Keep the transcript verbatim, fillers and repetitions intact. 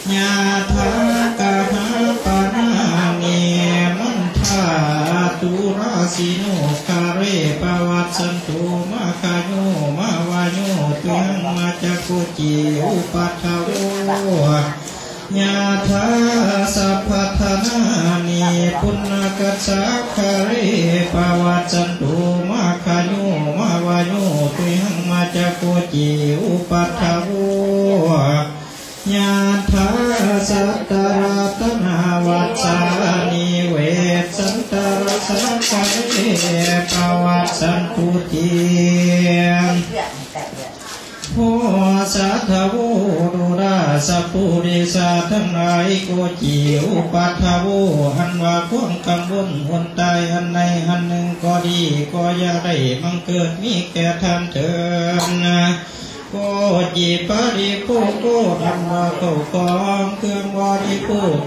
Yathākahapanāni mandhāturāsinugghare pavassantu mākhāyo mā vāyo tuyhaṃ mā ca koci upaddavo. Yathā sabbadhanāni punnakassakhare pavassantu mākhāyo mā vāyo tuyhaṃ mā ca koci upaddavo. Yathā sattarattanavasāni vessantarasakkhare pavassantu te bho sadhavo. ดูราชปุริสาทั้งหลาย koci upaddavo อันว่าความกังวลอดตายอันใดอันหนึ่งก็ดี ก็อย่าได้บังเกิดมีแก่ท่านเถิด koci paribhogo อันว่าข้าวของเครื่องบริโภค